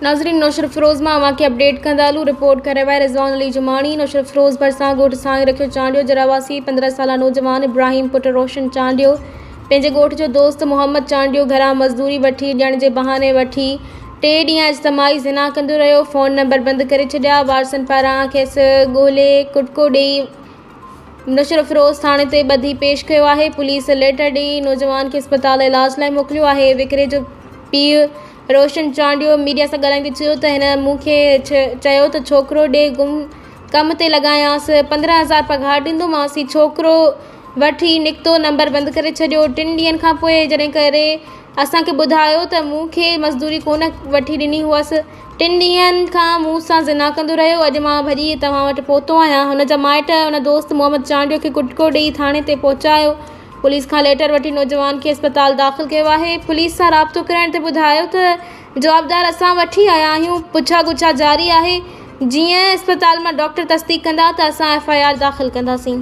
ناظرين نوشھروفيروز مان اوهان کي اپڊيٽ ڪندا هلون رپورٽ ڪري رهيو آهي رضوان علي جماڻي نوشھروفيروز ڀرسان ڳوٺ سانگ رکيو چانڊيو جي رهواسي 15 سالا نوجوان ابراهيم پٽ روشن چانڊيو پنهنجي ڳوٺ جو دوست محمد چانڊيو گهران مزدوري وٺي ڏيڻ جي بهاني وٺي ٽي ڏينهن اجتماعي زنا ڪندو رهيو فون نمبر بند ڪري ڇڏيا وارثن پاران کيس ڳولي ڪٽڪو ڏئي نوشهروفيروز ٿاڻي تي ٻڌي پيش ڪيو آهي، پوليس ليٽر ڏئي نوجوان کي اسپتال علاج لاء موڪليو آهي، وڪري جو پيء روشن چانڊيو ميڊيا سان ڳالهائيندي چيو ته هن مون کي چيو ته ڇوڪرو ڏي گم ڪم تي لڳايانس 15 هزار پگهار ڏيندومانس هي ڇوڪرو وٺي نڪتو نمبر بند ڪري ڇڏيو ٽن ڏينهن کان پوء جڏهن ڪري اسان کي ٻڌايو ته مون کي مزدوري ڪونه وٺي ڏني هئس. ٽن ڏينهن کان مون سان زنا ڪندو رهيو. اڄ مان ڀڄي توهان وٽ پهتو آهيان. هن جا مائٽ ان دوست محمد چانڊيو کي ڪٽڪو ڏئي ٿاڻي تي پهچايو. پوليس کان ليٽر وٺي نوجوان کي اسپتال داخل ڪيو آهي. پوليس سان رابطو ڪرڻ تي ٻڌايو ته جوابدار اسان وٺي آيا آهيون، پڇا ڳڇا جاري آهي. جيئن اسپتال مان ڊاڪٽر تصديق ڪندا ته اسان ايف I R داخل ڪنداسين.